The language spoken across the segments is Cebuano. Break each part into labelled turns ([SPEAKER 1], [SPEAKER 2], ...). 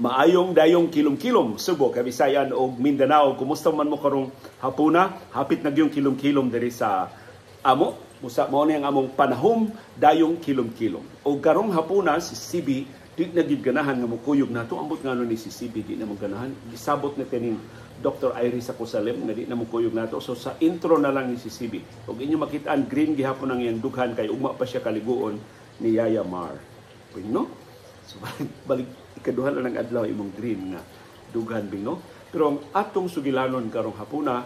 [SPEAKER 1] Maayong dayong kilom-kilom, Subo, Kabisayan ug Mindanao. Kumusta man mo karong hapuna? Hapit na gyung kilom-kilom diri sa amo. Musa mao ni ang among panahom dayong kilom-kilom. Og karong hapuna, si CB di na gyud ganahan nga mokuyog nato. Ambot ngano ni si CB di na mo ganahan. Gisabot na kining Dr. Iris Acosalem nga di na mokuyog nato. So sa intro na lang ni si CB. Og inyo makitaan, green gihapon ang iyang dughan kay ugma pa siya kaliguon ni Yaya Mar. No? So balik, balik ikaduha lang ang adlaw imong green nga dughan, bing, no? Pero ang atong sugilanon karong hapuna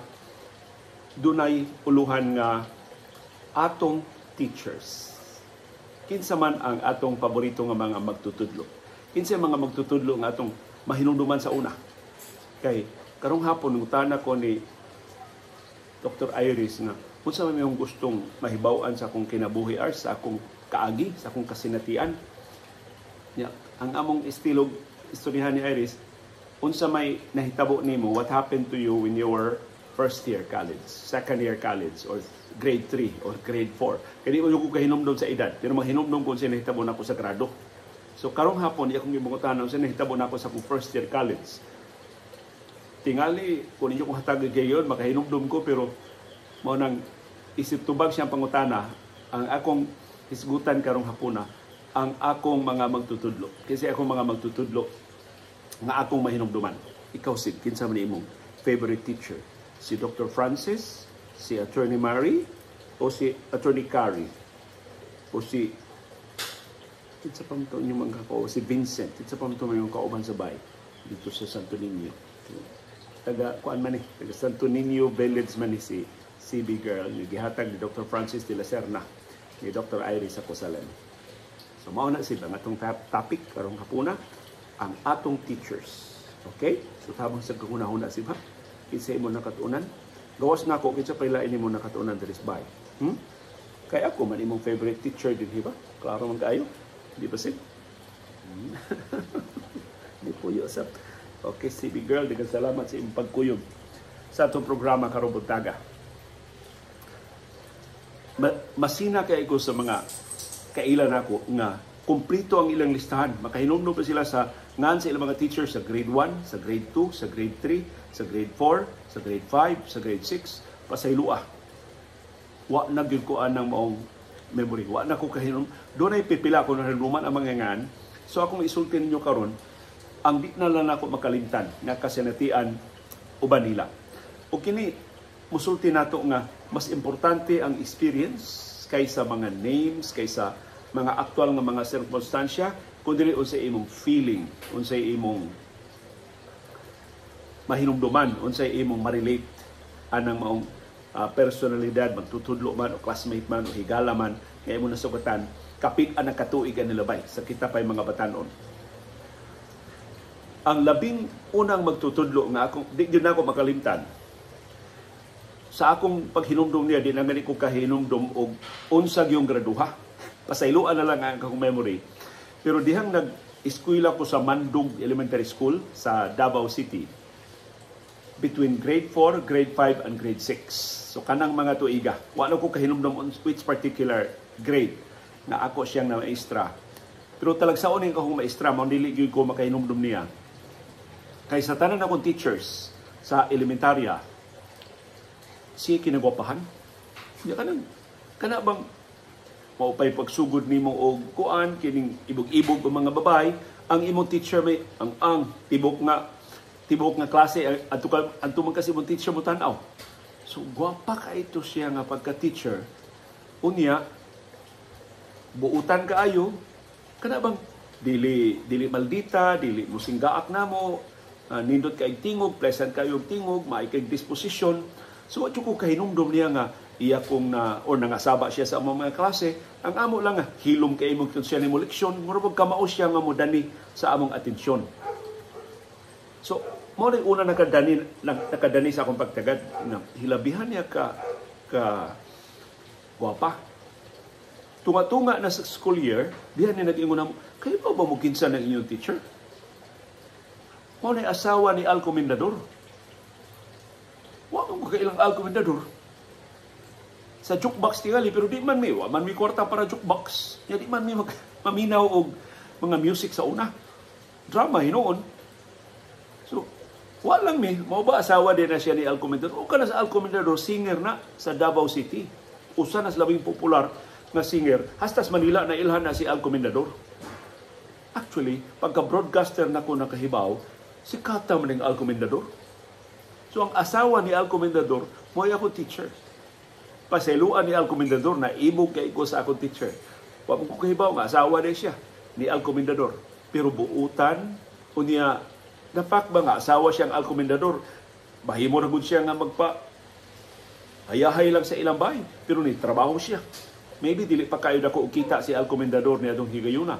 [SPEAKER 1] dunay uluhan nga atong teachers. Kinsa man ang atong paborito nga mga magtutudlo? Kinsa ang mga magtutudlo nga atong mahinumduman sa una? Kay karong hapon nangutana ko ni Dr. Iris nga unsa man imong gustong mahibaw-an sa akong kinabuhi ar sa akong kaagi, sa akong kasinatian. Ya, ang among estilo istoryahan ni Iris, unsa may nahitabo nimo, what happened to you when you were first year college, second year college, or grade 3 or grade 4. Kaya di mo ko kahinumdom sa edad, pero mahinumdom ko unsa nahitabo nako sa grado. So karong hapon, akong gipangutana unsa nahitabo nako sa akong first year college. Tingali, kung ninyo kong hatag gayon, makahinumdom ko, pero mao nang isip tubag siyang pangutana, ang akong hisgutan karong hapuna, ang akong mga magtutudlo. Kasi akong mga magtutudlo nga akong mahinumduman. Ikaw, Sid, kinsa man imong favorite teacher? Si Dr. Francis, si Attorney Mary, o si Attorney Carrie? O si kinsa pa man to inyong mga kao, si Vincent, kinsa pa man to yung kauban sa bay dito sa Santo Niño. Taga kuan man ni, taga Santo Niño Village man ni si CB girl ni gihatag ni Dr. Francis de la Serna ni Dr. Iris Acosalem. So mao na sila ang atong topic karong hapuna, ang atong teachers. Okay? So tabang sa kahuna-huna si ba? Kinsa imo nakatuonan? Gawas nako, kinsa pa ilain nimo nakatuonan diri sa bay? Kay ako man imong favorite teacher din, ba? Klaro man kaayo. Di ba, Sid? Di puyo sa. Okay, CB girl, daghang salamat sa imong pagkuyog sa atong programa karong buntaga. Masina kay ko sa mga kaila nako nga kumplito ang ilang listahan. Makahinumdum pa sila sa ngan sa ilang mga teachers sa grade 1, sa grade 2, sa grade 3, sa grade 4, sa grade 5, sa grade 6, pasaylua. Wa na gyud ko anang maong memory. Wa na ko kahinum. Dunay pipila ko nahinumduman ang mga ngan. So akong isulti ninyo karon, ang di na lang nako makalimtan nga kasinatian uban nila. O kini musulti nato nga mas importante ang experience kaysa mga names, kaysa mga aktual nga mga sirkumstansya, kundi unsay imong feeling, unsay imong mahinumduman, unsay imong ma-relate anang maong personalidad, magtutudlo man o classmate man o higala man nga imong nasugatan, kapit ang katuig ang nilabay sa kita pa'y mga batanon. Ang labing unang magtutudlo nga akong di gyud nako makalimtan sa akong paghinumdum niya, di na gani ko kahinumdum og unsa gyung graduha. Pasayloan na lang ang akong memory. Pero dihang nag-eskwela ko sa Mandug Elementary School sa Davao City between grade 4, grade 5, and grade 6. So kanang mga tuiga, wala ko kahinumdum on which particular grade na ako siyang na maestra. Pero talagsaon ni akong maestra, mao dili gyud ko makahinumdum niya. Kay sa tanan akong teachers sa elementarya, siya kinagwapahan. Niya kanang kana bang maupay pagsugod nimo og kuan kining ibog-ibog ang mga babay, ang imong teacher may ang tibok nga klase adto ka adto man kasi imong teacher mo tan-aw. So gwapa ka ito siya nga pagka-teacher. Unya buutan kaayo, kana bang dili dili maldita, dili musinggaak namo, nindot kay tingog, pleasant kayo og tingog, maay kay disposition. So wa ko kahinumdom niya nga iya kong na or nangasaba siya sa among mga klase. Ang amo lang nga hilom kay imong siya nimo leksyon, mura pag kamao siya nga modani sa among atensyon. So mao ning una nakadani sa akong pagtagad na hilabihan niya ka gwapa. Tunga-tunga na sa school year, diha ni nag-ingon namo, "Kayo ba ba mo kinsa ng inyong teacher? Mao ni asawa ni Al Comendador." Wa man ko kailang Al Comendador. Sa jukebox tingali, pero di man mi, wa man mi kwarta para jukebox. Ya di man mi maminaw og mga music sa una. Drama hinuon. Wa lang mi, mao ba asawa din na siya ni Al Comendador? O kana sa Al Comendador, singer na sa Davao City. Usa na sa labing popular nga singer. Hasta sa Manila na ilhan na si Al Comendador. Actually, pagka broadcaster na ko nakahibaw, si kata man ng Al Comendador. So ang asawa ni Al Comendador, mo'y ako teacher. Pasayloan ni Al Comendador na imog kay ko sa akong teacher. Wa mo ko kahibaw nga asawa na siya ni Al Comendador. Pero buutan, unya, napak ba nga asawa siyang Al Comendador, mahimo na gud siya nga magpa hayahay lang sa ilang bahay, pero ni trabaho siya. Maybe dili pa kayo dako kita si Al Comendador ni adong higayuna.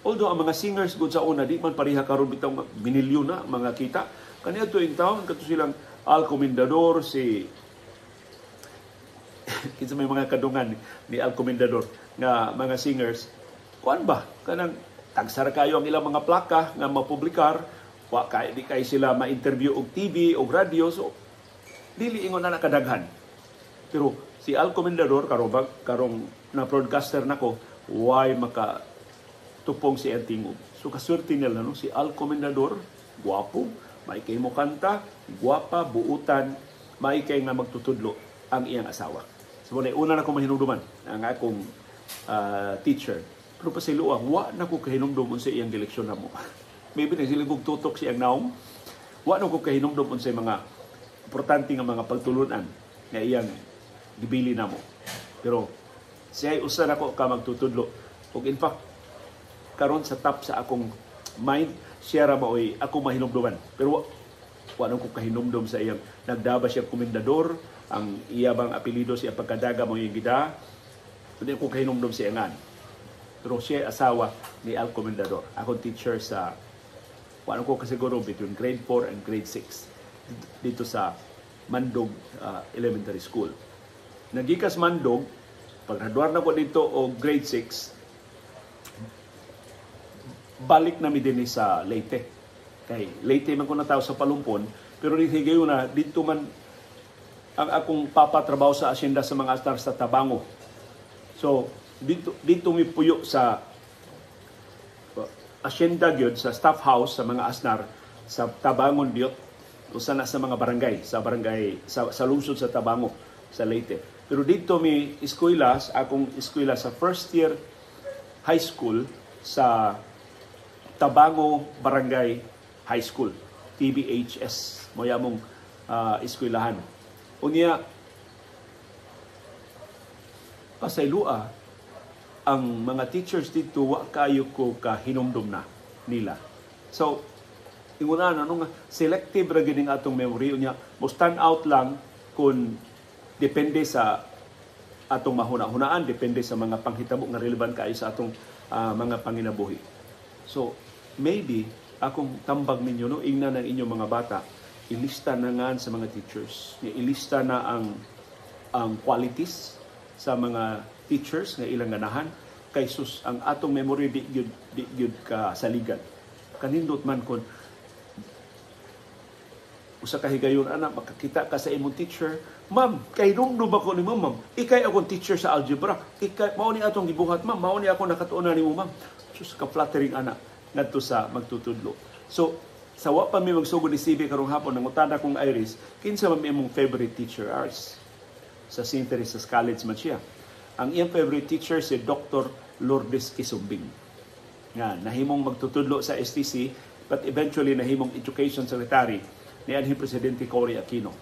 [SPEAKER 1] Although ang mga singers gud sa una di man pareha karon bitaw minilyon na mga kita. Kaniadto in town kadto silang Al Comendador, si kinsa may mga kadungan ni Al Comendador nga mga singers, kuan ba kanang tagsara kayo ang ilang mga plaka nga mapublikar, wa kay di kay sila ma-interview og TV og radyo, so dili ingon na nakadaghan. Pero si Al Comendador karong karong na broadcaster nako, why maka tupong si tingog. So kaswerte nila no, si Al Comendador, gwapo, may kay mo kanta, gwapa, buutan, may kay nga magtutudlo ang iyang asawa. So wala una na ko mahinumduman ang akong teacher. Pero pasayloa, wa na ko kahinumdum unsa iyang gileksyon namo. Maybe nagsiling kog tutok siyang naong. Wa na ko kahinumdum unsay mga importante nga mga pagtulunan nga iyang gibili namo. Pero siya ay usa nako ka magtutudlo. Ug in fact, karon sa top sa akong mind, siya ra maoy ako mahinumduman. Pero wa na ko kahinumdum sa iyang nagdaba siya komendador, ang iya bang apelyido siya pagkadaga mo yung gida. Hindi ko kahinumdum siya ngan. Pero siya asawa ni Al Comendador. Akong teacher sa wala ko kasiguro between grade 4 and grade 6 dito sa Mandog Elementary School. Nagikas Mandog, pag graduar na ko dito o grade 6, balik na mi dinhi sa Leyte. Kay Leyte man ko natawo sa Palumpon, pero higayon na dito man ang akong papa trabaho sa asyenda sa mga astar sa Tabango. So dito mi puyo sa asyenda gyud, sa staff house sa mga asnar sa Tabangon Biot, usa na sa mga barangay sa barangay sa lungsod sa Tabango sa Leyte. Pero dito mi eskwela, akong eskwela sa first year high school sa Tabango Barangay High School, TBHS, mo yamong eskwelahan. Unya pasayloa ang mga teachers dito wa kayo ko kahinumdum na nila. So ingon ano nga selective ra gyud atong memory, unya mo stand out lang kung depende sa atong mahuna-hunaan, depende sa mga panghitabo nga relevant kaayo sa atong mga panginabuhi. So maybe akong tambag ninyo no, ingna ng inyong mga bata, ilista na nga sa mga teachers, ilista na ang qualities sa mga teachers nga ilang ganahan, kay sus ang atong memory di gyud ka saligan. Kanindot man kon usa ka higayon ana makakita ka sa imong teacher, "Ma'am, kay dumdum ako ni ma'am, ma'am. Ikay akong teacher sa algebra. Ikay mao ni atong gibuhat, ma'am, mao ni ako nakatuonan nimo, ma'am." Sus, ka flattering ana ngadto sa magtutudlo. So sa wa pa mi magsugod ni CB karong hapon, nangutana kong Iris, kinsa man imong favorite teacher, Iris? Sa St. Teresa's College man siya. Ang iyang favorite teacher si Dr. Lourdes Kisumbing, nga nahimong magtutudlo sa STC but eventually nahimong education secretary ni anhing Presidente Cory Aquino.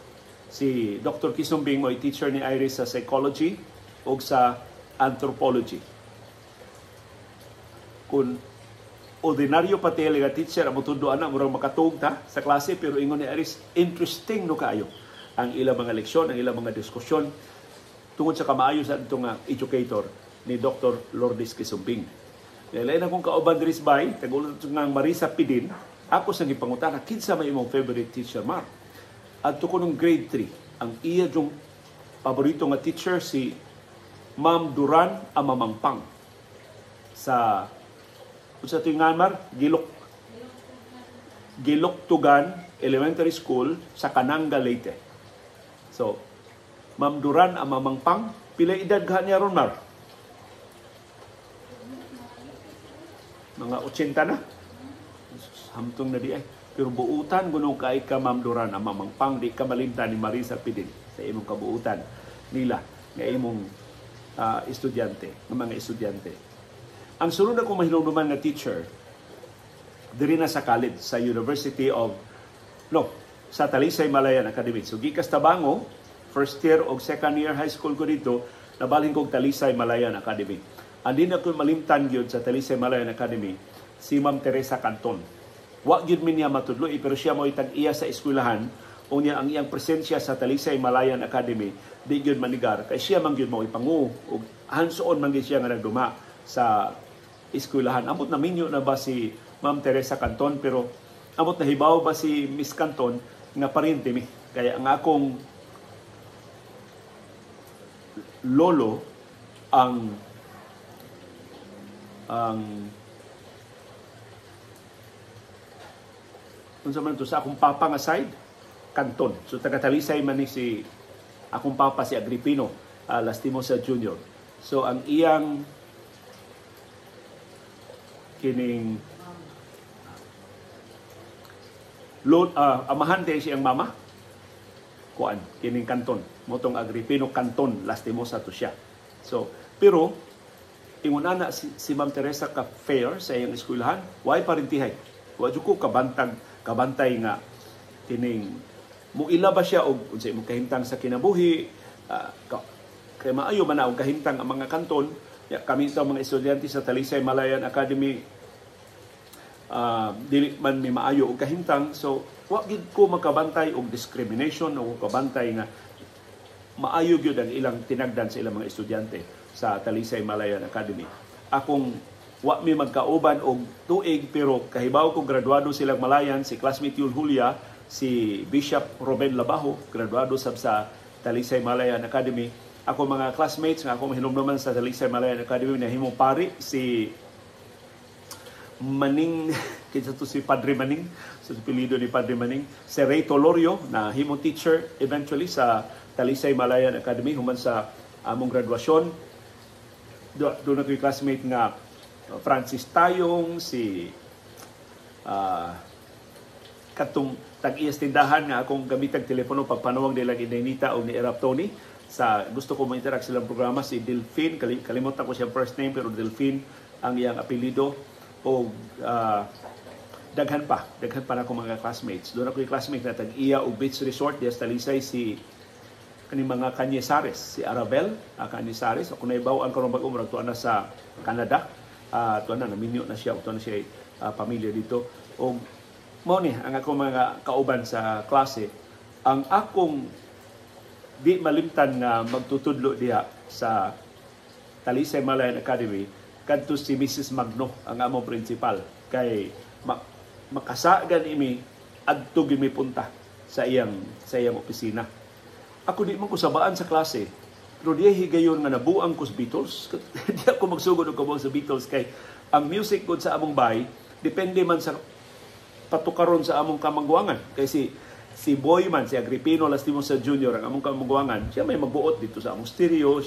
[SPEAKER 1] Si Dr. Kisumbing mo'y teacher ni Iris sa psychology o sa anthropology. Kung ordinaryo pati nga teacher ang motudlo ana, murag makatuog ta sa klase, pero ingon ni Iris, interesting no kaayo ang ilang mga leksyon, ang ilang mga diskusyon tungod sa kamaayo sa adto nga educator ni Dr. Lourdes Kisumbing. Lain akong kauban diri sa bay, tagulot nga Marisa Pidin, ako sa gipangutana, kinsa may imong favorite teacher, Mar? Adto ko nung grade 3, ang iya yung paborito nga teacher si Ma'am Duran Amamangpang sa unsa to yung Mar? Giloktugan Elementary School sa Kananga, Leyte. So, Ma'am Duran Amamangpang, pila edad ka niya ron, Mar? Mga 80 na. Hamtong na di ay. Pero buutan guno kay ka, Ma'am Duran, ang mamangpang di ka malimtan ni Marisa Pidin sa imong kabuutan nila nga imong estudyante, ng mga estudyante. Ang sunod ako mahinumduman nga teacher diri na sa college, sa University of, no, sa Talisay Malayan Academy. So gikas Tabango, first year o second year high school ko dito, nabalhin kog Talisay Malayan Academy. Ang di na ko malimtan gyud sa Talisay Malayan Academy, si Ma'am Teresa Canton. Wa gyud mi niya matudlo, pero siya mo'y tag-iya sa eskwelahan. Unya ang iyang presensya sa Talisay Malayan Academy di gyud manigar kay siya man gyud mo'y pangu ug hands-on man gyud siya nga nagduma sa eskwelahan. Amot na minyo na ba si Ma'am Teresa Canton, pero amot na hibaw ba si Miss Canton nga paryente mi. Kaya ang akong lolo ang unsa man to sa akong papa nga side, Canton. So taga Talisay man ni si akong papa, si Agripino Lastimosa Jr. So ang iyang kining amahan tayo siyang mama kuan kining Canton, motong Agripino Canton Lastimosa to siya. So pero ingon ana si Ma'am Teresa ka fair sa iyang eskwelahan, way parintihay. Wa jud ko kabantay nga kining muila ba siya og unsa imong kahimtang sa kinabuhi, kay maayo man na og kahimtang ang mga kanton. Ya, kami ito mga estudyante sa Talisay Malayan Academy, dili man mi maayo og kahimtang, so wa gid ko makabantay og discrimination o kabantay nga maayo gyud ang ilang tinagdan sa ilang mga estudyante sa Talisay Malayan Academy. Akong wa mi magkauban og tuig, pero kahibaw ko graduado silang Malayan, si classmate Yul Julia, si Bishop Ruben Labajo, graduado sab sa Talisay Malayan Academy. Ako mga classmates nga ako mahinumduman sa Talisay Malayan Academy, nahimong pari si Maning, kinsa to si Padre Maning, sa apelyido ni Padre Maning, si Ray Tolorio na himong teacher eventually sa Talisay Malayan Academy human sa among graduasyon. Doon na ko'y classmate nga Francis Tayong, si katong tag-iyas tindahan nga akong gamitag telepono pagpanawag nila ni Nenita o ni Erap Tony sa gusto ko mo-interact silang programa, si Delphine, kalimutan ko siyang first name pero Delphine ang iyang apelyido, o daghan pa na akong mga classmates. Doon ako yung classmate na tag-iya og beach resort diya sa Talisay, si kaning mga Cañizares, si Arabel Cañizares. Ako naibaw ang karon bag-o, murag tuwa na sa Canada. Tuwa na, naminyo na siya, tuwa na siya pamilya dito. O mao ni ang akong mga kauban sa klase. Ang akong di malimtan nga magtutudlo diha sa Talisay Malayan Academy kadto si Mrs. Magno, ang among principal, kay makasagan imi adto gyud mi punta sa iyang opisina. Ako di man ko sabaan sa klase, pero diya higayon nga nabuang ko sa Beatles. Di ako magsugod og kabuang sa Beatles kay ang music gud sa among bay depende man sa patukaron sa among kamangguangan. Kay si Boy man, si Agripino Lastimosa Jr., ang among kamangguangan, siya may magbuot dito sa among stereo,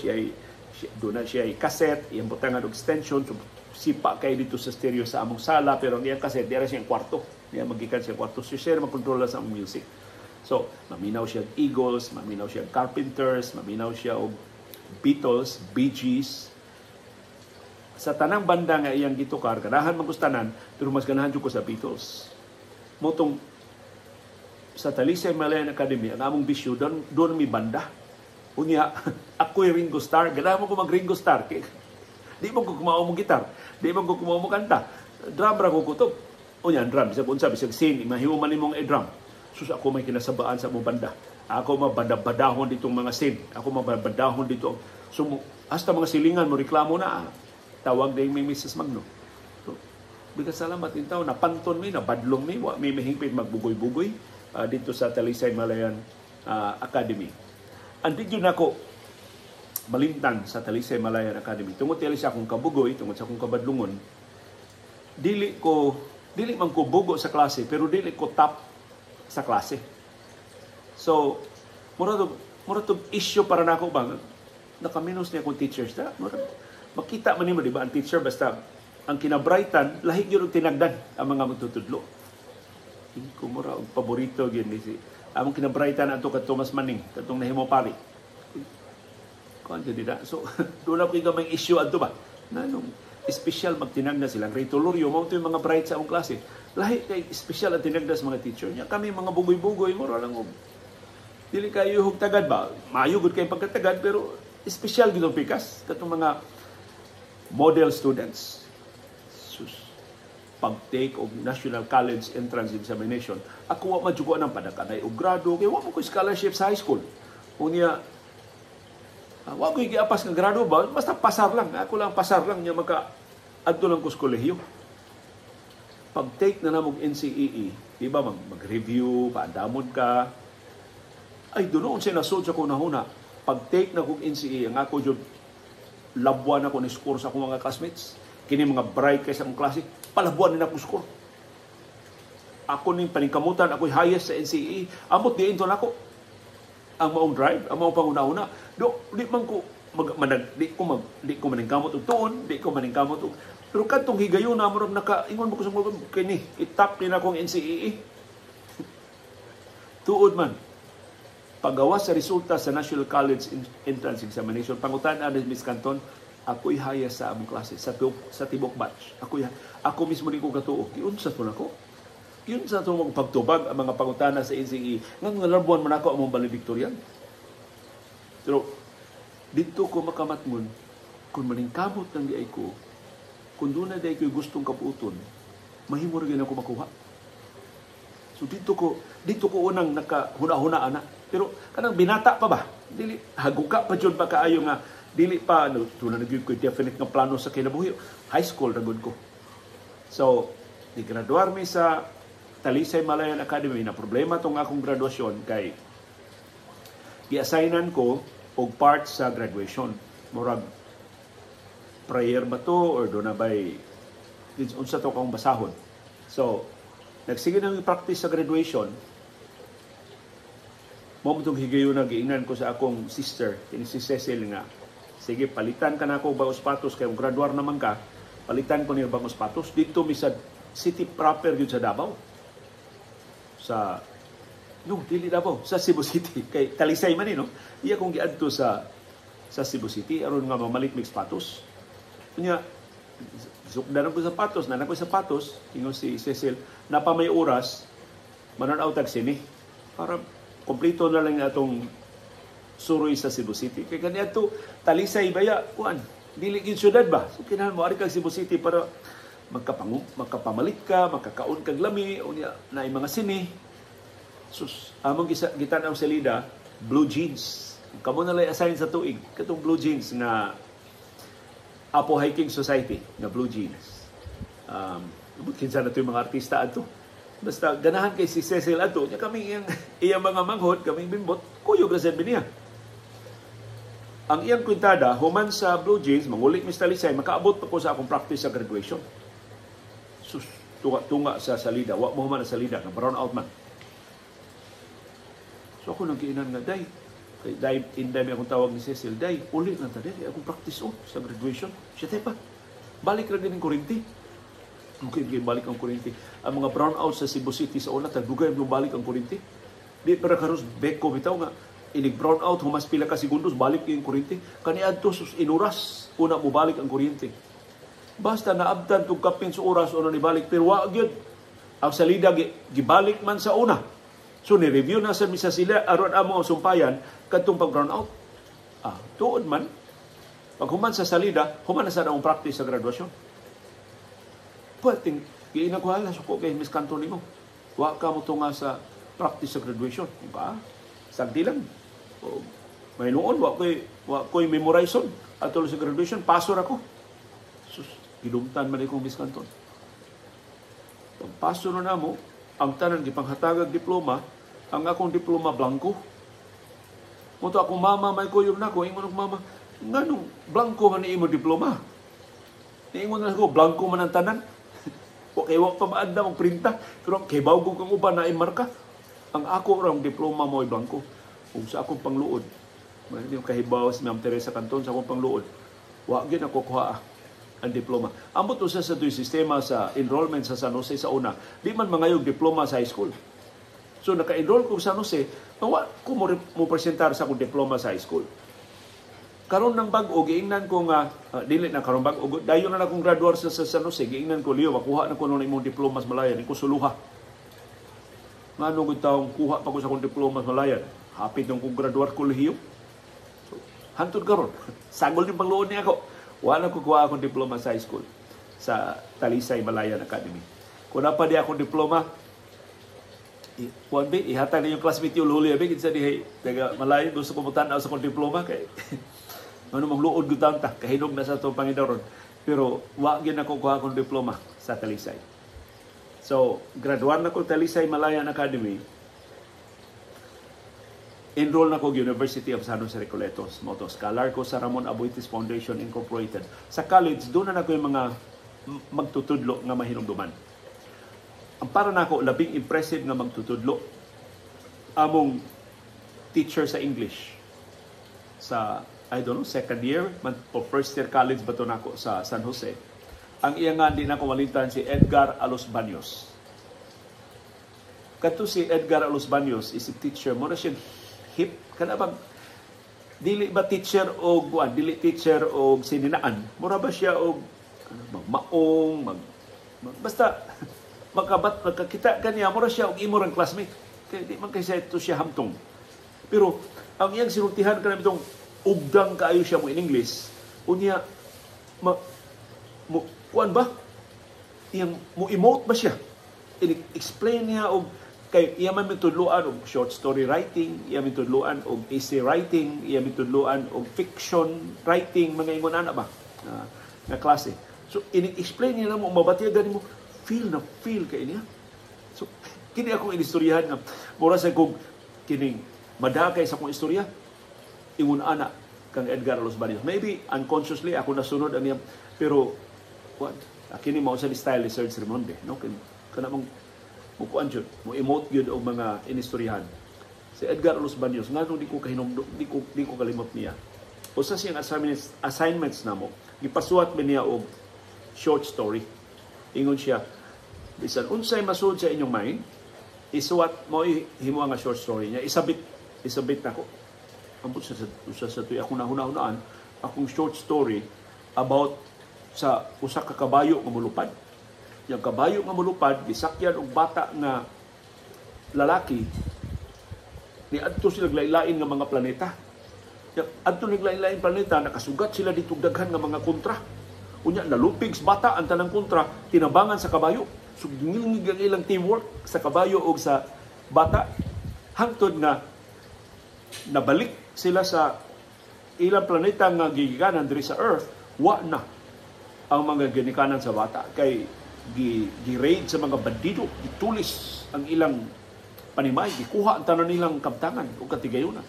[SPEAKER 1] doon na siya ay cassette, iyang butangan og extension, so sipa kay dito sa stereo sa among sala, pero ang iyang cassette, diara siyang kwarto. Niya magikan siyang kwarto. So siya magkontrola sa among music. So, maminaw siya og Eagles, maminaw siya og Carpenters, maminaw siya og Beatles, Bee Gees. Sa tanang banda nga iyang gitukar, ganahan magustanan, pero mas ganahan jud ko sa Beatles. Motong sa Talisay Malayan Academy, ang among bisyo, doon mi banda. Unya, ako'y Ringo Starr. Ganahan mo ko mag Ringo Starr. Di mo ko kumao mo gitar. Di mo ko kumao mo kanta. Drum ra ko kutob. Unya, drum. Bisag unsa, bisag sin, mahimo man nimong i-drum. Sus, ako may kinasabaan sa among banda. Ako mabadabadahon ditong mga sin. Ako mabadabadahon dito. So, hasta mga silingan mo, reklamo na. Tawag na yung Mrs. Magno. So, bigas salamat in tao, napanton mi, nabadlong mi, wa mi mahingpit magbugoy-bugoy dito sa Talisay Malayan Academy. Ang di yun ako malimtan sa Talisay Malayan Academy. Tungod tili sa akong kabugoy, tungod sa akong kabadlungon, dili man ko bugo sa klase, pero dili ko top sa klase. So, mura to issue para nako ba, nakaminos niya akong teachers na, mura, makita man nimo, di ba, ang teacher, basta ang kinabrightan, lahi yun ang tinagdan ang mga magtutudlo. Ko mura og paborito gyud ni si among kinabrightan ato ka Thomas Manning katong nahimo pari. Kuan jud nila. So doon na ko gamay issue adto ba. Nanong espesyal magtinagna silang Ray Tolorio, mao to yung mga bright sa among klase. Lahi kay espesyal ang tinagna sa mga teacher niya. Kami mga bugoy-bugoy, mura lang og dili kayo hug tagad ba. Maayo gud kay pagkatagad, pero espesyal gid ang pikas katong mga model students. Sus, pag-take og National College Entrance Examination, ako wa man jud ko anang padakanay og grado kay wa man ko scholarship sa high school. Unya wa ko giapas nga grado ba, basta pasar lang. Ako lang pasar lang nya maka adto lang ko sa kolehiyo. Pag-take na namog NCEE, di ba mag-review, paandamon ka. Ay, doon siya nasud sa kunahuna. Pag-take na kong NCEE, ang ako jud labuan ako ni score sa akong mga classmates. Kini mga bright kay sa akong klase, palabuan nila ako score. Ako ning paningkamutan, ako'y highest sa NCEE. Amot diin to nako. Ang maong drive, ang maong panguna-una. Do, di man ko mag, manag, di ko mag, di ko maningkamot og tuon, di ko maningkamot og, pero kadtong higayon na murag naka ingon mo ko sa mga kini, itap ni na akong NCEE. Tuod man. Pagawas sa resulta sa National College Entrance Examination, pangutan-an ni Miss Canton, ako'y highest sa among klase, sa tibok batch. Ako mismo ni ko katuo. Giunsa to nako? Giunsa to mong pagtubag ang mga pangutana sa NCEE? Nga nga labuan man ako among valedictorian. Pero dito ko makamatngon, kung maningkamot ng diay ko, kung doon na diay ko'y gustong kabuoton, mahimo ra gyud ako makuha. So dito ko unang nakahuna-huna ana. Pero kanang binata pa ba? Dili haguka pa jud ba kaayo nga dili pa no, tuna na gyud ko definite nga plano sa kinabuhi. High school ra gud ko. So, ni-graduar mi sa Talisay Malayan Academy. Na problema tong akong graduasyon kay gi-assignan ko og part sa graduation. Murag prayer ba to or do na bay unsa to akong basahon. So, nagsige na practice sa graduation. Mo itong higayon na giingnan ko sa akong sister, kini si Cecil, nga sige, palitan ka na ako bagong sapatos kay kung graduar naman ka, palitan ko niyo bagong sapatos. Dito mi sa city proper gyud sa Davao. Sa no, dili Davao, sa Cebu City kay Talisay man ni, no. Iya kong giadto sa Cebu City aron nga mamalit mig sapatos. Unya sukdan ko sapatos, na ko sapatos, ingon si Cecil, napa may oras manan-aw tag sine para kompleto na lang atong suroy sa Cebu City. Kay kaniadto Talisay baya kuan, dili gyud syudad ba. So kinahanglan mo ari kag Cebu City para magkapamalit ka, makakaon kag lami, unya naay mga sine. Sus, among gitan-aw sa Lida, blue jeans. Kamo na lay assign sa tuig katong blue jeans nga Apo Hiking Society nga blue jeans. Kinsa na to yung mga artista adto. Basta ganahan kay si Cecil adto, nya kami iyang, iyang mga manghod, kaming bimbot, kuyog ra sad niya. Ang iyang kwintada, human sa blue jeans, mangulit mi sa Talisay, makaabot pa ko sa akong practice sa graduation. Sus, tunga-tunga sa salida. Wa mo human sa salida, na brown out man. So ako nang giinan nga, day, kay day, inday may akong tawag ni Cecil, day, uli lang ta, day, akong practice oh, sa graduation. Siya tay pa, balik ra din ang kurinti. Okay, balik ang kurinti. Ang mga brown out sa Cebu City sa una, tagdugay mo balik ang kurinti. Di pero karos beko bitaw nga inig brown out humas pila ka segundos balik yung kuryente. Kaniadto sus inuras una mo balik ang kuryente. Basta naabtan tug kapin sa oras una ni balik, pero wa gyud ang salida gibalik man sa una. So ni review na sa misa sila aron amo ang sumpayan kadtong pag brown out. Ah, tuod man pag human sa salida, human na sa akong practice sa graduasyon. Pwedeng giina ko hala suko kay Miss Canton nimo. Wa ka mo tunga sa practice sa graduation. Ba? Sagdi lang. O, may noon wa ko'y memorizon atol sa graduation, paso ra ko. Sus, gidumtan man akong Miss Canton. Pagpaso na namo, ang tanan gipanghatagag diploma, ang akong diploma blanco. Mo to akong mama may kuyog nako, ingon akong mama, nganong blanco man ni imo diploma? Niingon na ako, blanco man ang tanan. Wa kay wa pa maandam ang printa, pero kay baw kang uban na imarka. Ang ako rang diploma mo ay blanco. Ug sa akong pangluod, may yung kahibaw si Ma'am Teresa Canton sa akong pangluod. Wa gyud ako kuha. Ang diploma. Ambot usa sa tu'y sistema sa enrollment sa San Jose sa una, di man mangayog diploma sa high school. So naka-enroll ko sa San Jose, wa ko mo presentar sa akong diploma sa high school. Karon ng bag-o, giingnan ko nga dili na karon bag-o, dayon na akong graduar sa San Jose, giingnan ko, "Leo, makuha na ko nun imong diploma sa Malayan." Ko suluha. Ngano gud taong kuha pa ko sa akong diploma sa Malayan? Hapit nung kong graduar kolehiyo. So, hantod karon. Sagol yung pangluon niya ako. Wala ko kuha akong diploma sa high school sa Talisay Malayan Academy. Kung pa di akong diploma, kuan be, ihatag na yung classmate yung luli, abi, kinsa di taga Malayan, gusto ko mo tan-aw sa akong diploma kay ano mang luod gud ta, kahinog na sa atong Panginoon. Pero wa gyud ako kuha akong diploma sa Talisay. So, graduar na ko Talisay Malayan Academy, enroll na ko University of San Jose Recoletos. Mao to, scholar ko sa Ramon Aboitiz Foundation Incorporated. Sa college, doon na nako yung mga magtutudlo nga mahinumduman. Ang para nako labing impressive nga magtutudlo, among teacher sa English sa, I don't know, second year o first year college ba to nako sa San Jose. Ang iya nga di nako malimtan, si Edgar Alos Baños. Kato si Edgar Alos Baños is a teacher mo na siya, hip kana bang dili ba teacher o kuan, dili teacher og sininaan, mura ba siya og ano ba, maong mag basta makabat makakita kaniya, mura siya og imo rang classmate kay di man kay siya ito siya hamtong, pero ang iyang sinultihan kana bitong ugdang kaayo siya mo in English. Unya ma, mo kuan ba, iyang mo emote ba siya, i-explain niya og kay iya man mitudloan og short story writing, iya mitudloan og essay writing, iya mitudloan og fiction writing, mga ingon ana ba nga klase. So ini-explain niya mo, mabatyagan gani mo, feel na feel kay niya. So kini akong inistoryahan nga mura sa kog kining madakay sa akong istorya, ingon ana kang Edgar Los Baños. Maybe unconsciously ako nasunod ang iyang, pero kuan, kini mao sa style ni Serge Ramonde, no? Kana mong mo kuan jud, mo emote gyud og mga inistoryahan. Si Edgar Los Baños, ngano di ko kahinumdum, di ko kalimot niya. Usa siyang assignments namo, gipasuwat mi niya og short story. Ingon siya, "Bisan unsay masud sa inyong mind, isuwat mo, himo nga short story niya, isabit nako." Ambot sa usa sa tuy akong nahuna-hunaan, akong short story about sa usa ka kabayo nga molupad. Yang kabayo nga molupad, gisakyan og bata nga lalaki, ni adto sila lain-lain nga mga planeta. Yang adto naglain-lain planeta, nakasugat sila dito daghan nga mga kontra. Unya nalupig sa bata ang tanang kontra, tinabangan sa kabayo. So ngilngig ang ilang teamwork sa kabayo og sa bata hangtod nga nabalik sila sa ilang planeta nga gigikanan diri sa Earth, wa na ang mga ginikanan sa bata kay gi-raid sa mga bandido, gitulis ang ilang panimay, gikuha ang tanan nilang kabtangan o katigayunan.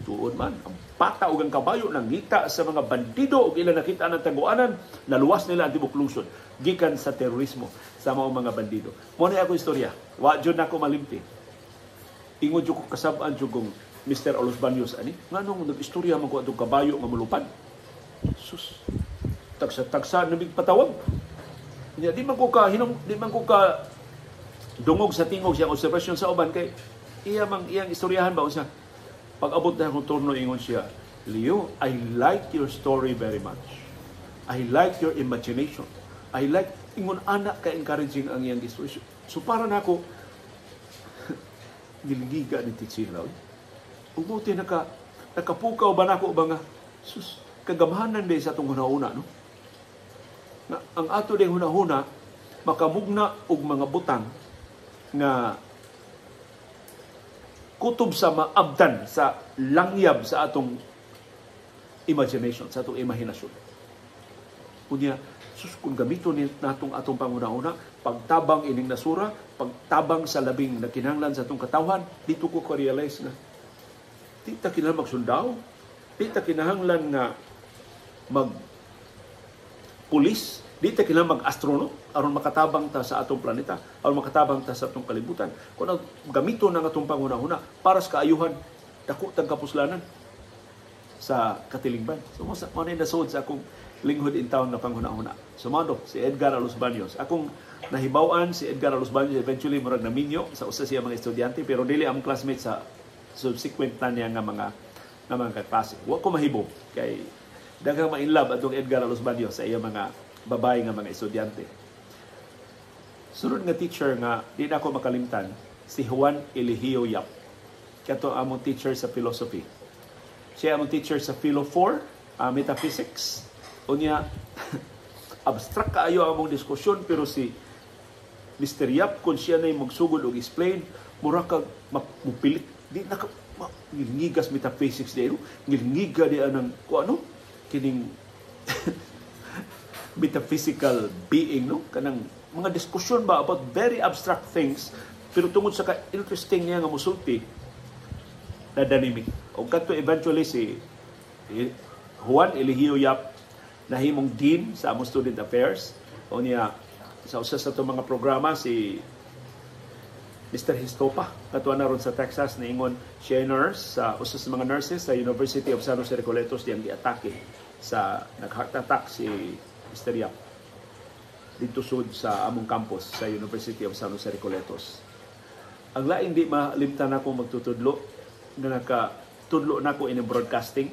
[SPEAKER 1] Tuod man, ang bata ug ang kabayo nangita sa mga bandido ug ilang nakita ng taguanan, naluwas nila ang tibok lungsod gikan sa terorismo sa mga bandido. Mo ni ako istorya. Wa jud nako malimti. Ingon jud ko kasab-an jud kong Mr. Alos Baños ani, nganong nag-istorya man ko atong kabayo nga molupad? Sus. Tagsa-tagsa na patawag. Nya di man ko ka dungog sa tingog siyang observation sa uban kay iya mang iyang istoryahan ba usa. Pag-abot na akong turno, ingon siya, "Leo, I like your story very much. I like your imagination. I like," ingon ana ka encouraging ang iyang istorya. So para nako nilgiga ni Teacher Raul. Umuti nakapukaw ba nako ba nga sus, kagamhanan day sa atong hunahuna, no? Nga ang ato ding hunahuna makamugna og mga butang nga kutob sa maabdan sa langyab sa atong imagination, sa atong imahinasyon. Unya, sus, kung gamito ni natong atong panghuna-huna, pagtabang ining nasura, pagtabang sa labing na kinahanglan sa atong katawhan, dito ko ka-realize na di ta kinahanglan magsundaw, di ta kinahanglan nga mag pulis, di ta kinahanglan mag-astronaut aron makatabang ta sa atong planeta, aron makatabang ta sa atong kalibutan. Kung ang gamito ng atong panghuna-huna para sa kaayuhan, dako tang kapuslanan sa katilingban. So mo sa mo na nasod sa akong Linghod in town na panghuna-huna. So mao si Edgar Alos Baños. Akong nahibaw-an, si Edgar Alos Baños eventually murag naminyo sa usa siya mga estudyante, pero dili among classmate sa subsequent na niya nga mga kaklase. Wa ko mahibong kay daghang ma-inlove atong Edgar Alos Baños sa iya mga babae nga mga estudyante. Sunod nga teacher nga di na ako makalimtan, si Juan Eligio Yap. Kato among teacher sa philosophy. Siya among teacher sa Philo 4, metaphysics. Unya, abstract kaayo among diskusyon, pero si Mr. Yap, kung siya na magsugod og explain, mura kag mupilit. Di na ka, ngilngigas metaphysics di no? Ngilngiga di anang, kung ano, kining metaphysical being, no? Kanang mga diskusyon ba about very abstract things, pero tungod sa ka-interesting niya nga musulti, nadanimi. O kadto eventually si Juan Eligio Yap nahimong dean sa among student affairs. O niya sa usa sa atong mga programa, si Mr. Histopa katwa na ron sa Texas, niingon siya nurse sa usa sa mga nurses sa University of San Jose Recoletos diyang giatake sa nag-heart attack si Mr. Yap dito sud sa among campus sa University of San Jose Recoletos. Ang laing di malimtan ako magtutudlo nga nakatudlo nako in broadcasting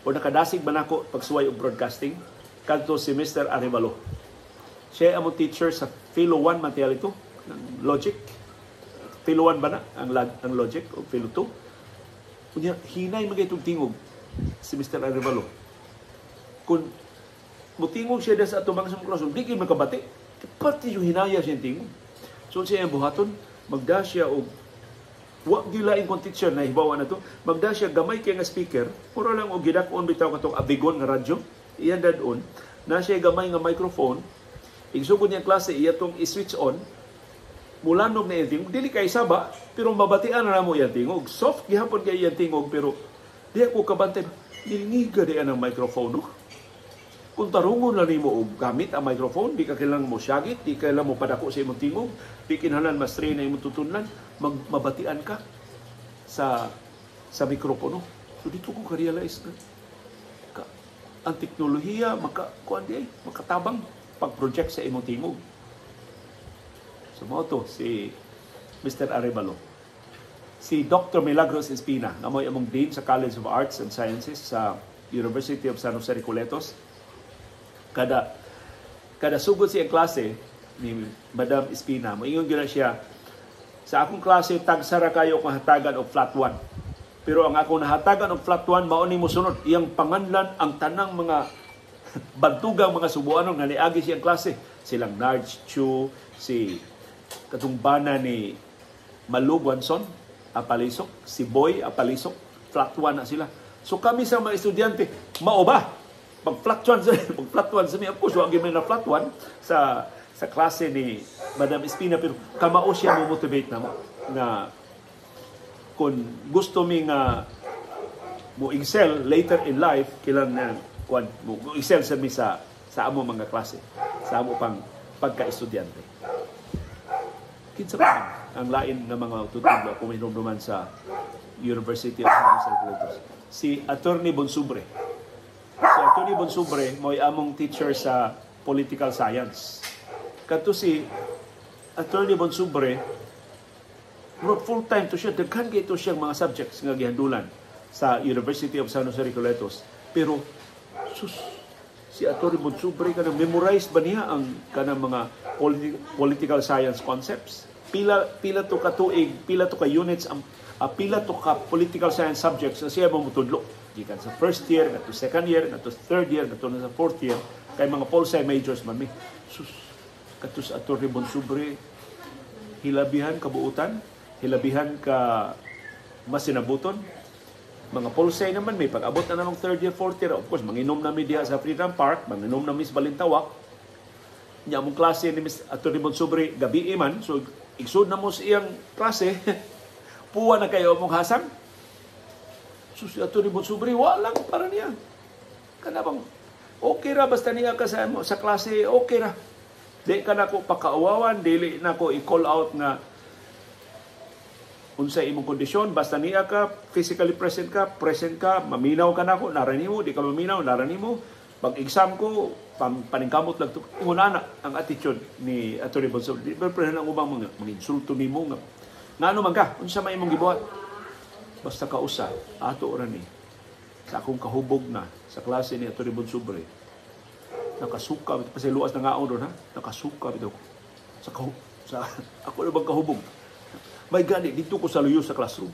[SPEAKER 1] o nakadasig ba nako pagsuway og broadcasting, kadto si Mr. Arevalo. Siya among teacher sa Philo 1 man ito, ng logic. Philo 1 ba na ang logic o Philo 2? Unya, hinay magay itong tingog si Mr. Arevalo. Kung mutingog siya sa atong mga sa classroom, di kayo makabati. Pati yung hinaya siya tingog. So siya ang buhaton, magda siya og wa gyud lain kong teacher na hibawa na to, magda siya gamay kay nga speaker, mura lang og gidak-on bitaw katong abigon nga radyo, iyan dadon, na siya gamay nga microphone, igsugod niya klase, iya tong i-switch on, mulanog na iyang tingog, dili kay saba, pero mabatian na namo iyang tingog. Soft gihapon kay iyang tingog, pero di ako kabantay, nilngiga di ang microphone, no? Kung tarungon lang nimo og gamit ang microphone, di ka kailangan mo syagit, di kailangan mo padako sa imong tingog, di kinahanglan mas train na imong tutunlan, mabatian ka sa mikropono. So dito ko ka-realize na ka, ang teknolohiya maka kuan di ay, makatabang pag-project sa imong tingog. So mao to si Mr. Arevalo. Si Dr. Milagros Espina, na mo'y among dean sa College of Arts and Sciences sa University of San Jose Recoletos. Kada kada sugod siya klase ni Madam Espina, moingon gyud na siya, "Sa akong klase tagsa ra kayo kung hatagan og flat 1. Pero ang akong nahatagan og flat 1 mao ni mosunod." Iyang panganlan ang tanang mga bantugang mga subuanon nga niagi siyang klase. Silang Narj Chu, si katong bana ni Malu Guanzon, Apalisok, si Boy Apalisok, flat 1 na sila. So kami sa mga estudyante, mao ba? Pag flat 1 sa pag flat 1 sa mi, of course, wa gyud na flat 1 sa klase ni Madam Espina, pero kamao siya mo motivate na mo na kung gusto mi nga mo excel later in life, kailan na kuan mo excel sa mi sa amo mga klase, sa amo pang pagka-estudyante. Kinsa pa ang lain nga mga tutudlo kung hinumduman sa University of San Jose Recoletos? Si Attorney Bonsubre. Si Attorney Bonsubre mo'y among teacher sa political science. Kadto si Attorney Bonsubre, full time to siya, daghan kay to siyang mga subjects nga gihandulan sa University of San Jose Recoletos. Pero sus, si Attorney Bonsubre, kanang memorize ba niya ang kanang mga political science concepts? Pila pila to ka tuig, pila to ka units ang pila to ka political science subjects na siya mamutudlo. Gikan sa first year, ngadto second year, ngadto third year, ngadto na sa fourth year, kay mga pol sci majors man mi. Sus, kadto sa Attorney Bonsubre, hilabihan kabuutan, hilabihan ka masinabuton. Mga pol sci naman may pag-abot na namang third year, fourth year. Of course, manginom na mi diha sa Freedom Park, manginom na mi sa Balintawak. Nya among klase ni Miss Attorney Bonsubre gabi man, so igsud na mo sa iyang klase, puwa na kayo among hasang. So si Attorney Bonsubre, wa lang para niya. Kana bang okay ra basta niya ka sa klase, okay ra. Di ka nako pakaawawan, dili nako i-call out nga unsa imong kondisyon, basta niya ka, physically present ka, maminaw ka nako, nara nimo, di ka maminaw, nara nimo. Pag-exam ko, paningkamot lang to. Ingon ana ang attitude ni Atty. Bonsobre. Di ba pero ang ubang mga insulto nimo nga. Ngano man ka? Unsa may imong gibuhat? Basta kausa, ato ra ni sa akong kahubog na sa klase ni Atty. Bonsobre. Nakasuka, pasiluas na ngaon doon ha? Nakasuka bitaw ko. Sa ako na bang kahubog? May gani, dito ko sa luyo sa classroom.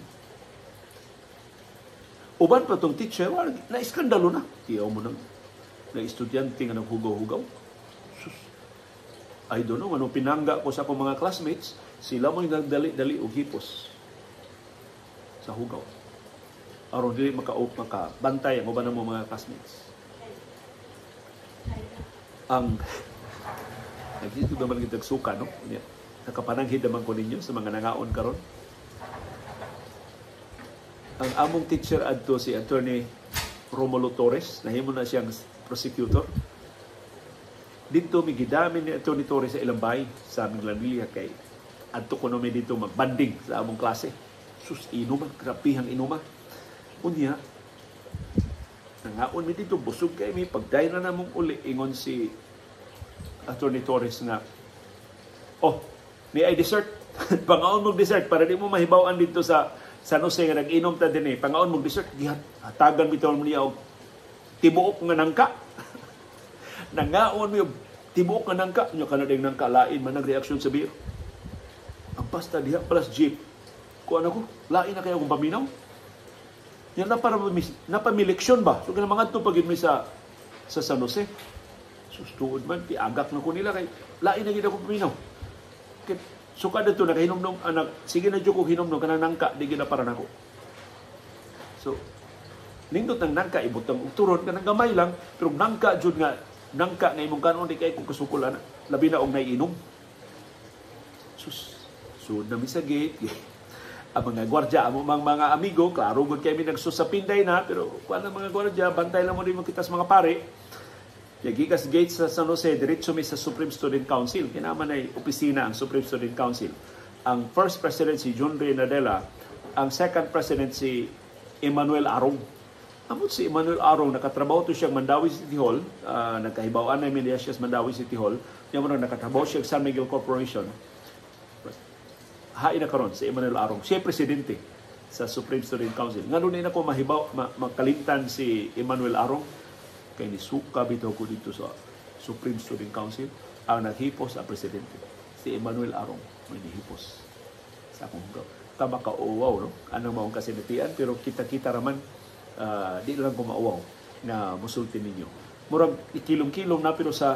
[SPEAKER 1] Uban pa tong teacher, na iskandalo na. Tiyaw mo nang na estudyante nga naghugaw-hugaw. Sus. I don't know, ano pinangga ko sa akong mga classmates, sila mo yung nagdali-dali og hipos sa hugaw. Aron dili makabantay ang uban mo mga classmates. Ang nagdito naman kitag suka, no? Nakapananghid naman ko ninyo sa mga nangaon karon. Ang among teacher adto si Attorney Romulo Torres, nahimo na siyang prosecutor. Dito mi gidami ni Attorney Torres sa ilang bahay sa aming Lanilla kay adto kuno mi dito magbanding sa among klase. Sus, inuma, grabihang inuma. Unya, nangaon mi dito, busog kay mi, pagday na namong uli, ingon si Attorney Torres nga, oh, may ay dessert. Pangaon mong dessert para di mo mahibaw-an dito sa San Jose nga nag-inom ta din eh. Pangaon mong dessert, hatagan bitaw mo niya og tibuok nga nangka. Nangaon mi og tibuok nga nangka. Nya kana ding nangka lain man ang reaksyon sa beer. Ang basta diha pala sa jeep. Kuan ako, lain na kayo kung paminaw. Yan na para napamileksyon ba? So kanang mangadto pa gid mi sa San Jose. Sus, tuod man tiagak na ko nila kay lain na gid ako paminaw. Kay suka dito nakahinomdom anak, sige na jud ko hinomdom kanang nangka di gid na para nako. So nindot ang nangka ibutang og turon kanang gamay lang, pero nangka jud nga nangka nga imong kanon di kay kung kasukol ana, labi na og naiinom. Sus, sud na mi sa gate. Ang mga gwardiya, amo mang mga amigo, klaro gud kay mi nagsusapinday na, pero kuan ang mga gwardiya, bantay lang mo din mo kita sa mga pare. Gikas gate sa San Jose, diretso mi sa Supreme Student Council. Kinaman ay opisina ang Supreme Student Council. Ang first president si John Ray Nadella, ang second president si Emmanuel Arong. Amot si Emmanuel Arong, nakatrabaho to siyang Mandaue City Hall, nagkahibaw-an na niya siya sa Mandaue City Hall, niya mo nakatrabaho siya sa San Miguel Corporation. Hain na karon si Emmanuel Arong. Siya presidente sa Supreme Student Council. Ngano ni nako mahibaw, makalimtan si Emmanuel Arong? Kay ni suka bitaw ko dito sa Supreme Student Council, ang naghipos ang presidente si Emmanuel Arong, may nihipos sa akong hugaw. Tama ka uwaw, no? Anong maong kasinatian, pero kita-kita raman, di lang ko mauwaw na musulti ninyo. Murag ikilom-kilom na, pero sa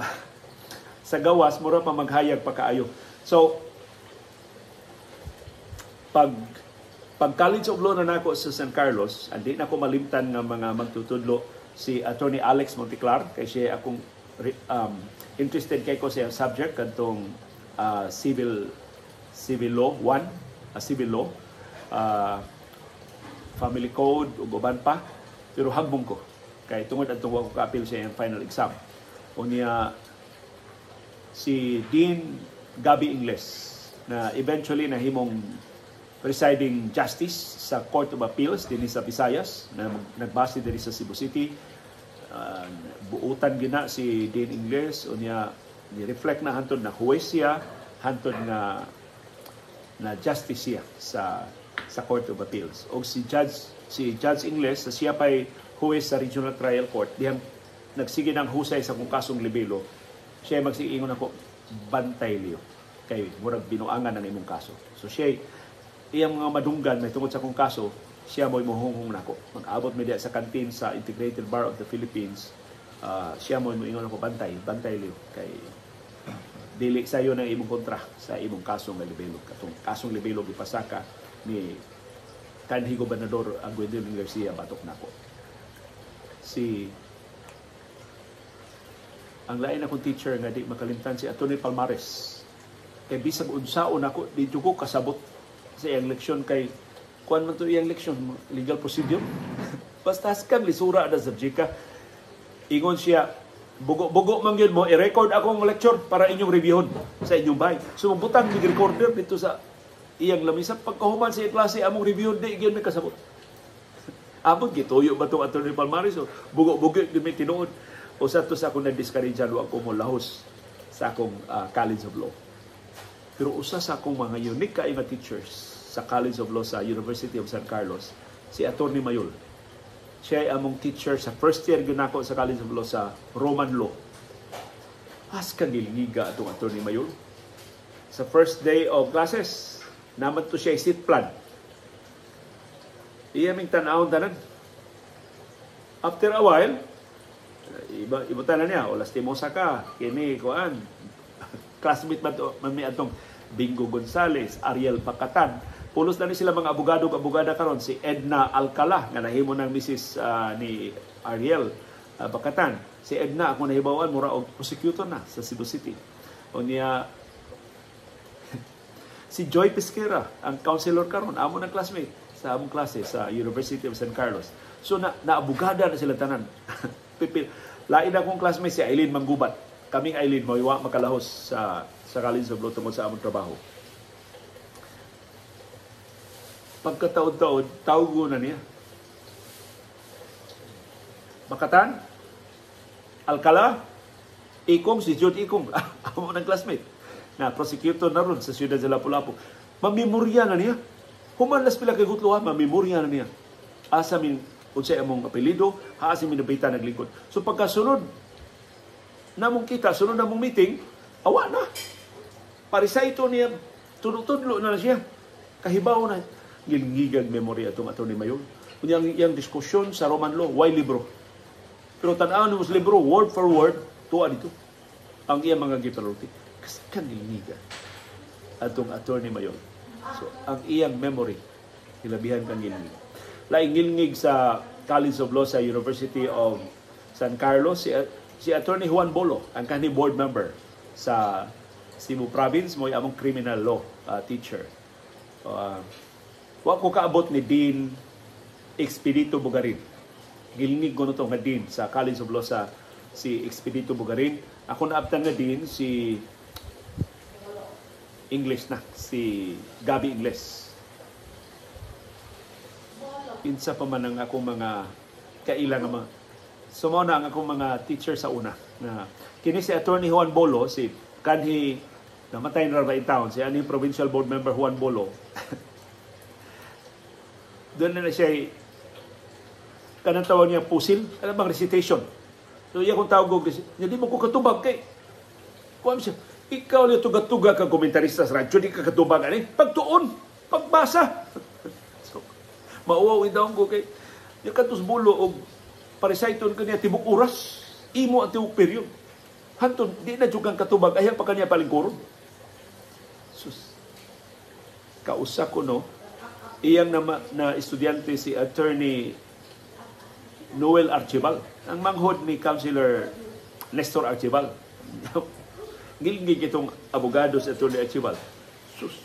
[SPEAKER 1] gawas murag pa maghayag pa kaayo. So pag College of Law na nako sa San Carlos, andi na ko malimtan nga mga magtutudlo si Attorney Alex Monteclar, kay siya akong interested kay ko sa subject kadtong civil law 1, civil law, family code ug uban pa, pero hagbong ko kay tungod adtong wa ko kaapil sa iyang final exam. Unya si Dean Gabi Ingles na eventually nahimong presiding justice sa Court of Appeals dinhi sa Visayas, na nagbase dinhi sa Cebu City. Buutan gina si Dean Ingles, unya ni-reflect na hantod na huwes siya, hantod na justice siya sa Court of Appeals. Og si Judge Ingles, sa siya pa'y huwes sa Regional Trial Court, dihang nagsige ng husay sa kung kasong libelo, siya magsiingon ako, bantay liyo, kay murag binuangan ang imong kaso. So siya iyang mga madunggan may tungod sa akong kaso, siya mo'y muhunghong nako. Mag-abot mi diya sa kantin sa Integrated Bar of the Philippines, siya mo'y muingon ako, bantay, bantay liyo, kay dili sayo ng imong kontra sa imong kasong nga libelo. Katong kasong libelo gipasaka ni kanhi Gobernador Gwendolyn Garcia batok nako. Si ang lain akong teacher nga di makalimtan si Atty. Palmares. Kay bisag unsaon ako, di ko kasabot sa iyang leksyon kay kuan man to iyang leksyon, legal procedure. Basta kan lisura na sa subject. Ingon siya, bugo-bugo man gyud mo, i-record akong lecture para inyong reviewon sa inyong bahay. So butang mig recorder dito sa iyang lamisa, pagkahuman sa iyang klase among reviewon, di gyud may kasabot. Among gituyo ba tong Atty. Palmares? So, bugo-bugo gyud may tinuod. Usa to sa akong na-discourage wa ko mo lahos sa akong College of Law. Pero usa sa akong mga unique kaayo nga teachers sa College of Law sa University of San Carlos, si Attorney Mayol. Siya ay among teacher sa first year gyud nako sa College of Law sa Roman Law. As kagilngiga atong Attorney Mayol. Sa first day of classes, naman to siya seat plan. Iya ming tan-awon tanan. After a while, iba ibutan na niya, o lastimosa ka, kini kuan. Classmate man to, man mi atong Bingo Gonzales, Ariel Pacatan. Pulos na ni sila mga abogado ug abogada karon, si Edna Alcala nga nahimo ng misis ni Ariel Bacatan. Si Edna, ako nahibaw-an, mura og prosecutor na sa Cebu City. O niya si Joy Pesquera, ang councilor karon, amo ng classmate sa among klase sa University of San Carlos. So na naabogada na sila tanan. Pipil. Lain akong classmate si Eileen Manggubat. Kaming Eileen mo wa makalahos sa College of Law tungod sa among trabaho. Pagkataod-taod, tawgo na niya. Makatan, Alcala, Ikong, si Jude Ikong, amo ng classmate, na prosecutor na ron sa siyudad sa Lapu-Lapu. Mamemorya na niya. Humanlas pila kay gutlo ha, mamemorya na niya. Asa min unsay among apelyido, asa min nabita naglingkod. So pagkasunod namong kita, sunod namong meeting, awa na. Parisay ito niya, tudlo-tudlo na siya. Kahibaw na. Gilngigag memorya itong Atty. Mayor. Kunya ang iyang diskusyon sa Roman Law, why libro? Pero tan-aw mo sa libro, word for word, tuwa dito. Ang iyang mga gipaluti. Kasi kangilngiga atong Atty. Mayor. So, ang iyang memory, hilabihan kang gilngig. Laing gilngig sa College of Law sa University of San Carlos, si Atty. Juan Bolo, ang kanhi board member sa Cebu Province, mo'y among criminal law teacher. Wa ko kaabot ni Dean Expedito Bugarin. Gilngig ko no to nga Dean sa College of Law sa si Expedito Bugarin. Ako naabtan nga Dean si English na, si Gabi Ingles. Insa pa man ang akong mga kaila nga mga sumo na ang akong mga teacher sa una. Na kini si Attorney Juan Bolo, si kanhi namatay na ra in town, si ani provincial board member Juan Bolo. Doon na siya kanang tawag niya pusil, alam bang recitation. So iya kong tawag og di mo ko katubag kay kuan siya. Ikaw ni tuga-tuga kang komentarista sa radyo, di ka katubag ani. Pagtuon, pagbasa. So mauwaw indawon ko kay yung katos bulo og paresaiton kaniya tibok oras, imo ang tibok period. Hanton di na jud kang katubag, ayaw pa kaniya palingkuron. Sus. Kausa ko no, iyang na estudyante si Attorney Noel Archibald, ang manghod ni Councilor Nestor Archibald. Gilgig itong abogado si Attorney Archibald. Sus,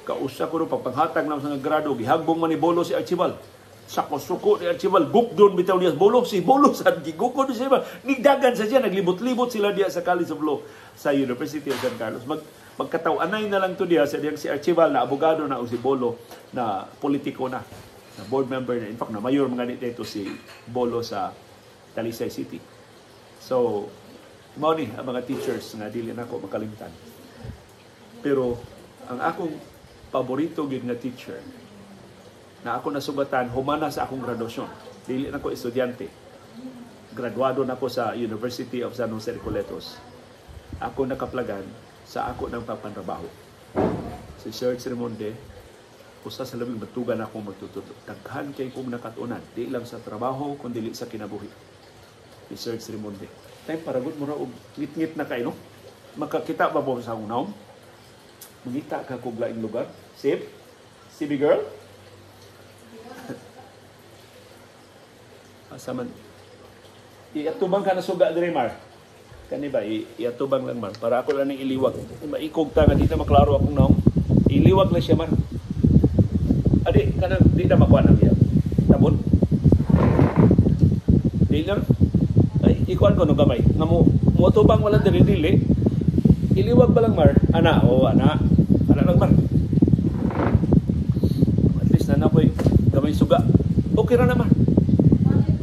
[SPEAKER 1] kausa ko no, pagpanghatag na sa grado, gihagbong man ni Bolo si Archibald. Sako-suko ni Archibald, gukdon bitaw niya Bolo, si Bolo sa gigukod si Archibald. Nigdagan sa siya, naglibot-libot sila diya sa College of Law sa University of San Carlos. Magkataw-anay na lang to diya sa diyang si Archibald na abogado na o si Bolo na politiko na, na board member na. In fact, na mayor mga nito si Bolo sa Talisay City. So, mao ni ang mga teachers nga dili nako makalimtan. Pero ang akong paborito gyud nga teacher na ako nasugatan humana sa akong graduasyon. Dili na ko estudyante. Graduado na ko sa University of San Jose Recoletos. Ako nakaplagan sa ako ng papanrabaho. Si Sir Remonde, usa sa labing batugan akong magtutudlo. Daghan kay kong nakatunan, di lang sa trabaho, kundi sa kinabuhi. Si Sir Remonde. Time para gud mura og ngit-ngit na kay no. Makakita ba mo sa akong naong? Mangita ka kog laing lugar. Sib? Sibi girl? Asa man? Iatubang ka na suga diri, Mar. Kani ba iatubang lang, Mar, para ako lang ning iliwag. Maikog ta nga di na maklaro akong naong. Iliwag na siya, Mar. Adi kanang di na makuha nang iya. Tabon. Di lang. Ay, ikuan ko no gamay. Nga mo moatubang wala diri dili. Iliwag ba lang, Mar? Ana, o ana. Ana lang, Mar. At least na napoy gamay suga. Okay ra na, Mar.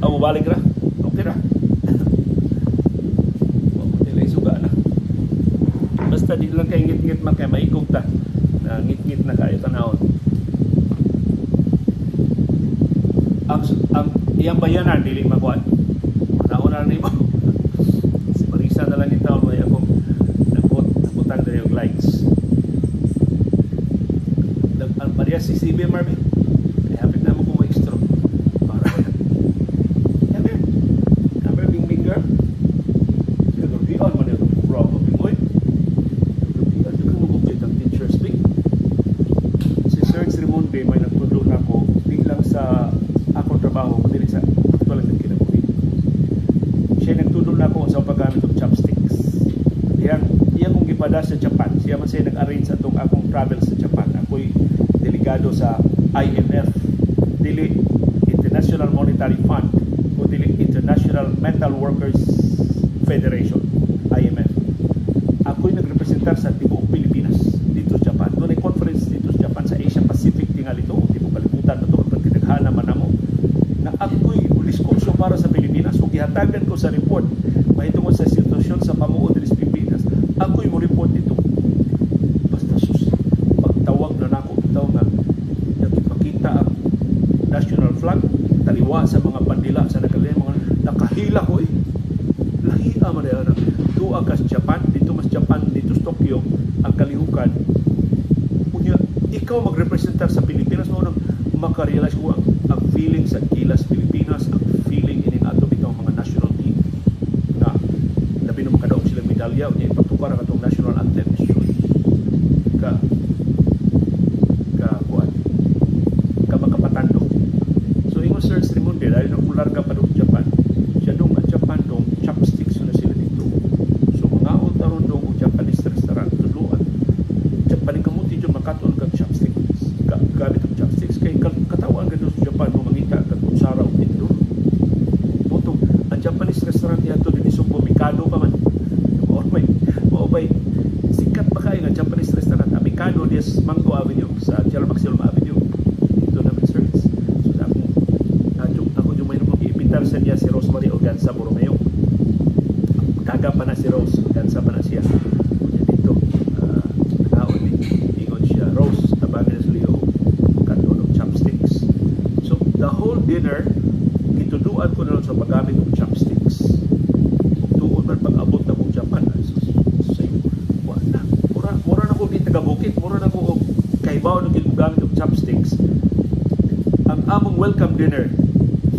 [SPEAKER 1] Aw, mobalik ra. Okay ra. Iyang bayanan dili makuan. Nauna nimo. Si Marisa na lang ni taon may akong nagbutang diri og lights. Ang parehas si CB Marvin. Kaya hapit na mo kung ma-extra. Para. Come here. Come here, Bing Bing girl. Kagabian man yung programa, Bing. Oy. Kagabian. Di ka mag ang teachers, Bing. Si Serge Rimonde may nagtudlo na ako di lang sa akong trabaho, kundi sa aktual lang kinabuhi. Siya nagtudlo na ako sa paggamit og chopsticks. Iyang kong gipada sa Japan. Siya man siya nag-arrange sa atong akong travel sa Japan. Ako'y delegado sa IMF, dili International Monetary Fund, o dili International Metal Workers Federation, IMF. Ako'y nagrepresentar sa tibuok Pilipinas dito sa Japan. Doon ay conference dito sa Japan sa Asia Pacific tingali ito, tibuok kalibutan na ito, pagkidaghan naman namo na ako'y diskurso para sa Pilipinas ug gihatagan ko sa report mahitungod sa sitwasyon sa pamuo diri sa Pilipinas. Ako'y mo report dito. Basta sus, pagtawag na nako bitaw nga nagipakita ang national flag taliwa sa mga bandila sa nakalian, mga nakahila ko eh. Lahia man diha na tuwa ka sa Japan, dito mas Japan, dito sa Tokyo ang kalihukan. Unya ikaw magrepresentar sa Pilipinas, mao nang makarealize ko ang feeling sa Gilas Pilipinas, ang feeling ining ato bitaw mga national team na labi na makadaog silang medalya, unya ipatukar ang atong national anthem. Sus, ka ka kuan ka makapatando. So ingon Sir Rimonde, dahil nung larga pa dong Japan siya dong, ang Japan dong, chopsticks na sila dito. So mga taron dong og Japanese restaurant, tudloan Japan kamuti dyan makaton kag chopsticks, gamit og chopsticks, kay katawaan ka sa Japan mo mangita kag kutsara og tinidor. Motong ang Japanese restaurant niadto dinhi Sugbo, Mikado pa man. Mao bay sikat pa kayo nga Japanese restaurant ang Mikado des Mango Avenue sa General Maximum Avenue dito namin search. So sa akong ako yung may namang giimbitar sa niya si Rosemary Organza Borromeo. Daga pa na si Rose Organza pa na siya. Unya dito nagaon ni ingon siya, "Rose, tabangan na sa liyo katon og chopsticks." So the whole dinner gituduan ko na lang sa paggamit og chopsticks. Ug tuod man, pag-abot na kong Japan, ay, sus, say, wa na. Mura na ko di taga bukid, mura na ko og kahibaw na gid gamit og chopsticks. Ang among welcome dinner,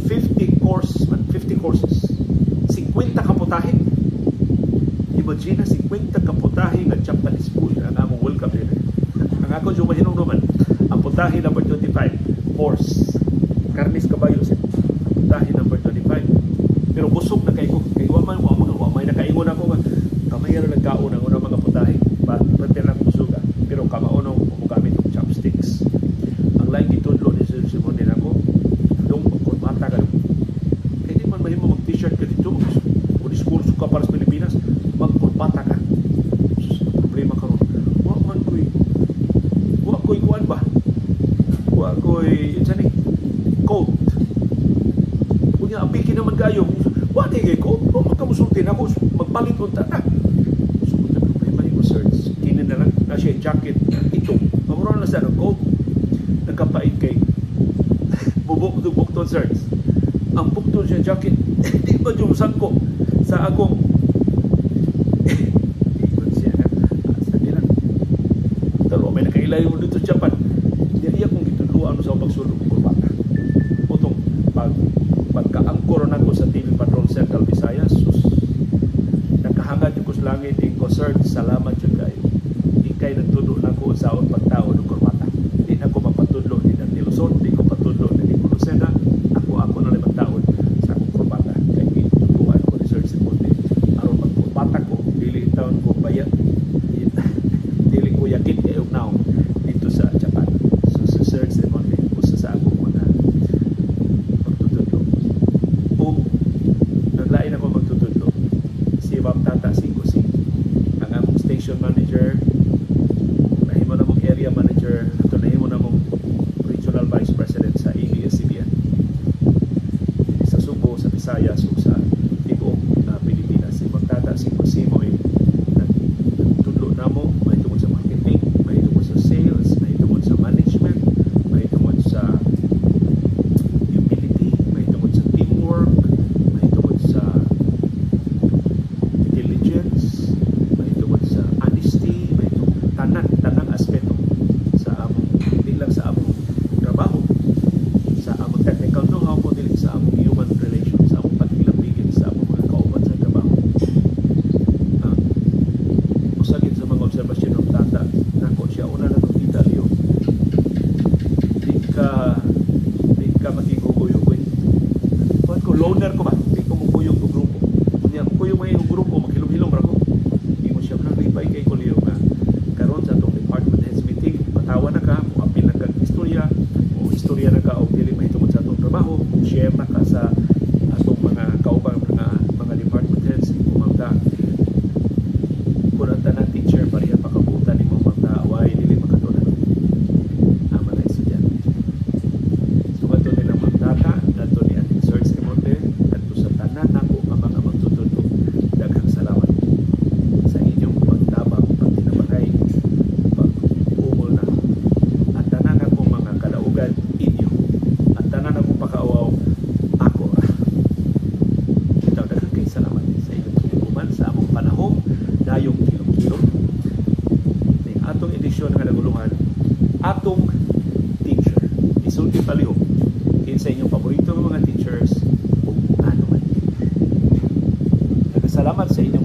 [SPEAKER 1] 50 course man, 50 courses. 50 ka putahe. Imagine, 50 ka putahe nga Japanese food ang among welcome dinner. Ang ako yung mahinumduman, ang putahe number 25, horse. Karnis kabayo siya. Ang putahe number 25. Pero busog na kay ko. Kay wa man nakaingon ako nga kamay ra nagkaon ang unang mga putahe. Pati lang busog ah. Pero kamao no mo gamit og chopsticks. Ang laing gitudlo ni Sir Simon din ako, dong magkurbata ka dong. Kay di man mahimo mag t-shirt ka dito, o diskurso ka para sa Pilipinas, magkurbata ka. Sus, ang problema karon, wa ko'y kuan ba? Wa ko'y, unsa ni? Coat. Unya apiki naman kayo. Wa di kay coat, wa man ka musulti nako, magpalit unta ta. So, ang problema ni ko search, kini na lang, na siya jacket ito. Mamuro na sa ano, coat. Nagkapait kay bubok to bukton search. Ang bukton siya jacket, di ba yung sangko sa akong ingon siya nga, ah, sabi lang. Dalawa may nakailay mo dito sa Japan. Di iya kong gitudluan sa pagsulod og kurbata. Utong pagka-angkor nako sa TV Patrol Central Visayas, sus, nakahangad yung ko sa langit, ingon ko, "Sir, salamat jud kayo. Ikay nagtudlo nako sa saon pagtaod og kurbata. Di na ko mapatudlo ni Dante Luzon, di ko patudlo ni Nico Lucena. Ako na lang magtaod sa akong kurbata. Kay gitudloan ko ni Sir Simonde aron magkurbata ko, dili taon ko baya, dili ko yakit kay og naong dito sa Japan." So sa Sir Simonde, usa sa akong mga magtutudlo. O naglain ako magtutudlo, si Ma'am Tata 5C, ang among station manager, nahimo na mong area manager, ato nahimo na mong regional vice president sa ABS-CBN sa Subo, sa Visayas ug sa tibuok Pilipinas. Si Ma'am Tata 5C mo nagtudlo namo mahitungod sa marketing, mahitungod sa sales, mahitungod sa management, mahitungod sa humility, mahitungod sa teamwork. Tawa na ka, mo apil na kag istorya, o istorya na ka og dili mahitungod sa atong trabaho, share na ka sa atong mga kaubang mga department heads. Kumangta kung ang tanan teacher pareha pakabutan nimo, mangta way dili makatunan ang mga estudyante. So kadto nila Ma'am Tata, kadto ni ating Serge Remonte, kadto sa tanan nako nga mga magtutudlo, daghang salamat sa inyong pagtabang, pagtinabangay, pag-umol na. Ang tanan akong mga kalaugan, inyo. Ang tanan akong pakaawaw, ako ra. Itaw, daghang kay salamat sa inyong paghuman sa among panahom dayong kilom-kilom. Ning atong edisyon nga naguluhan, "Atong Teacher." Isulti palihog kinsa inyong paborito nga mga teachers ug ngano man. Salamat sa inyong